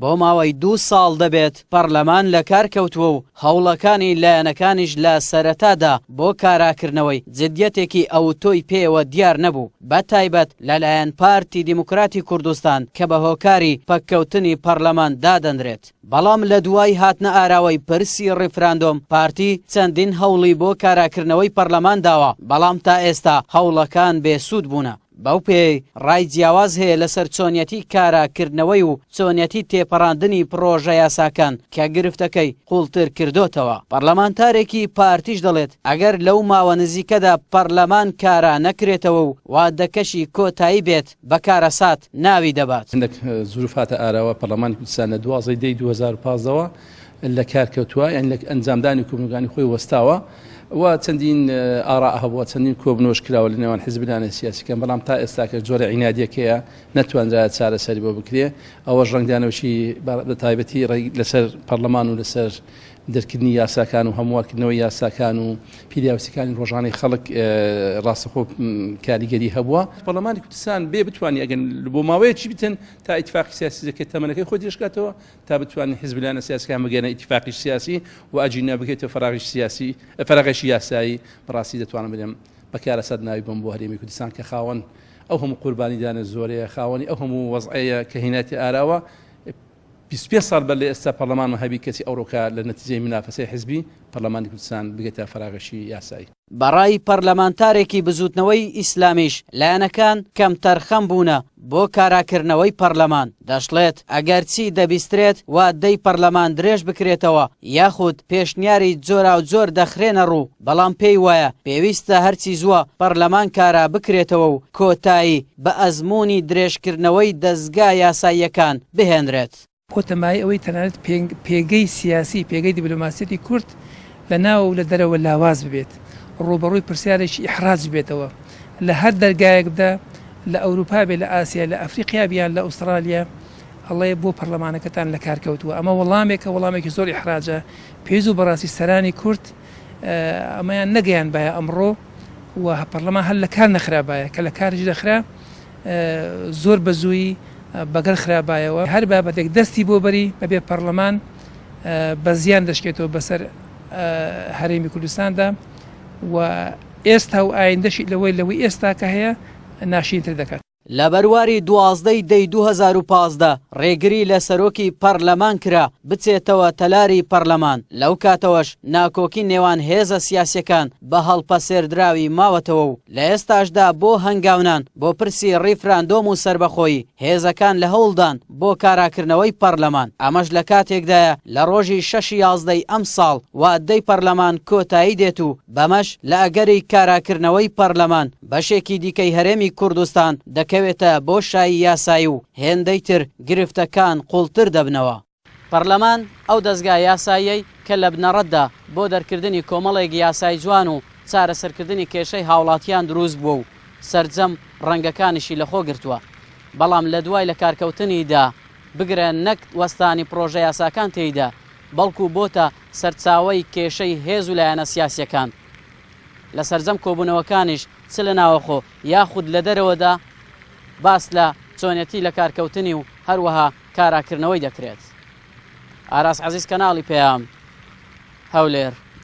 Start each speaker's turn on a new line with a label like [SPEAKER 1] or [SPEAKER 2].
[SPEAKER 1] بۆ ماوەی دوو ساڵ دەبێت پەڕلەمان لەکار کەوتووە و هەوڵەکانی لایەنەکانیش لە سەرەتادا بۆ کاراکردنەوەی جدیەتێکی ئەوتۆی پێوە دیار نەبوو، بە تایبەت لەلایەن پارتی دیموکراتی کوردستان کە بە هۆکاری پەککەوتنی پەڕلەمان دادەنرێت. بەڵام لە دوای هاتنە ئاراوەی پرسی ڕیفراندۆم پارتی چەندین هەوڵی بۆ کاراکردنەوەی پەڕلەمان داوە، بەڵام تا ئێستا هەوڵەکان بێ سوود بوونە. بەو پێیەی ڕای جیاواز هەیە لەسەر چۆنیەتی کارا کردنەوەی و چۆنیەتی تێپەڕاندنی پڕۆژە یاساکان کە گرفتەکەی قوڵتر کردۆتەوە. پەڕلەمانتارێکی پارتیش دەڵێت، ئەگەر لەو ماوە نزیکەدا پەڕلەمان کارا نەکرێتەوە و وادەکەشی کۆتایی بێت بە کارەسات ناوی دەبات.
[SPEAKER 2] هەندێک زروف هاتە ئاراوە، پەڕلەمانی کوردستان لە 12 دەی 2015 وە لە کار کەوتووە، یانی لە ئەنجامدانی کۆبوونەوەکانی خۆی وەستاوە و چەندین ئاراء هەبووە، چەندین کۆبوونەوەش کراوە لە نێوان حزب لایەنە سیاسیەکان، بەڵام تا ئێستاکە جۆرە عینادیەک هەیە نەتوانرایە چارەسەری بۆ بکرێ، ئەوەش ڕەنگدانەوەی بە تایبەتی لەسەر پەڕلەمان و لەسەر دەرکردنی یاساکان و هەموارکردنەوەی یاساکان و پیداویستیەکانی ڕۆژانەی خەڵک ڕاستەخۆ کاریگەری هەبووە. پەڕلەمانی کوردستان بێ بتوانێت ئەگەر بۆ ماوەیەکی بتن تا ئیتفاقی سیاسی دەکرێت تەمەنەکەی خۆی درێژکاتەوە تا بتوانن حیزب لایەنە سیاسیەکان بگەنە ئیتیفاقی سیاسی و ئەگینا بگەیتە فەراغی سیاسی فەراغێکی یاسایی بەڕاستی دەتوانم بڵێم بە کارەسات ناوی بم بۆ هەرێمی کوردستان کە خاوەن ئەو هەموو قوربانیدانە زۆرەیە خاوەنی ئەو هەموو وەزعەیە کە هیناتی ئاراوە 25 ساڵ بەر لە ئێستا پەرلەمانمان هەبی کەچی ئەوڕۆکە لە نەتیجەی منافەسەی حزبی پەرلەمانی کوردستان بگێتە فەراغێکی یاسایی.
[SPEAKER 1] بە ڕای پەرلەمانتارێکی بزووتنەوەی ئیسلامیش، لایەنەکان کەمتەرخەم بوونە بۆ کاراکردنەوەی پەرلەمان، دەشڵێت، ئەگەرچی دەبیسترێت وادەی پەرلەمان درێژ بکرێتەوە یاخود پێشنیاری جۆراوجۆر دەخرێنە ڕوو، بەڵام پێی وایە پێویستە هەرچی زووە پەرلەمان کارا بکرێتەوە و کۆتایی بە ئەزموونی درێژکردنەوەی دەزگا یاساییەکان بهێنرێت.
[SPEAKER 3] بۆتە مایەی ئەوەی تەنانەت پێگەی سیاسی، پێگەی دیبلۆماسیەتی کورد لە ناوە و لە دەرەوە لاواز ببێت، ڕووبەڕووی پرسیارێکی ئیحراج ببێتەوە. لە هەر دەرگایەکدا، لە ئەوروپا بێ، لە ئاسیا، لە ئەفریقیا بێ یان لە ئوستڕالیا، ئەڵێ بۆ پەرلەمانەکەتان لە کار کەوتووە؟ ئەمە وەڵامێکە، وەڵامێکی زۆر ئیحراجە. پێویست بوو بەڕاستی سەرانی کورد ئەمەیان نەگەیاندبایە ئەمڕۆ و پەرلەمان هەر لە کار نەخرابایە، کە لە کاریش دەخرا، زۆر بە زوویی بەگەر خرابایەوە. هەر بابەتێک دەستی بۆ بەری بەبێ پەڕلەمان بە زیان دەشکێتەوە بەسەر هەرێمی کوردستاندا و ئێستا و ئایندەشی لەوەی لەوەی ئێستا کە هەیە ناشرینتر دەکات.
[SPEAKER 1] لە بەرواری 12 ی دەی 2015 ڕێگری لە سەرۆکی پەڕلەمان کرا بچێتەوە تەلاری پەڕلەمان، لەو کاتەوەش ناکۆکی نێوان هێزە سیاسیەکان بە هەڵپەسێردراوی ماوەتەوە و لە ئێستاشدا بۆ هەنگاونان بۆ پرسی ڕیفراندۆم و سەربەخۆیی، هێزەکان لە هەوڵدان بۆ کاراکردنەوەی پەڕلەمان، ئەمەش لە کاتێکدایە لە ڕۆژی شەش ی یازدەی ئەمساڵ وادەی پەڕلەمان کۆتایی دێت و بەمەش لە ئەگەری کاراکردنەوەی پەڕلەمان بەشێکی دیکەی هەرێمی کوردستان دەکەوێتە بۆشایی یاسایی و هێندەی تر گرفتەکان قوڵتر دەبنەوە. پەڕلەمان ئەو دەزگا یاساییەی کە لە بنەڕەتدا بۆ دەرکردنی کۆمەڵێک یاسای جوان و چارەسەرکردنی کێشەی هاوڵاتیان دروست بووە و سەرجەم ڕەنگەکانیشی لەخۆ گرتووە بەڵام لە دوای لەکارکەوتنیدا بگرە نەک وەستانی پڕۆژە یاساکان تێیدا بەڵکو بۆتە سەرچاوەی کێشەی هێز و لایەنە سیاسیەکان لە سەرجەم کۆبوونەوەکانیش چ لە ناوەخۆ یاخود لە دەرەوەدا باس لە چۆنێتی لەکارکەوتنی و هەروەها کاراکردنەوەی دەکرێت. ئاراس عەزیز کەناڵی پەیام، هەولێر.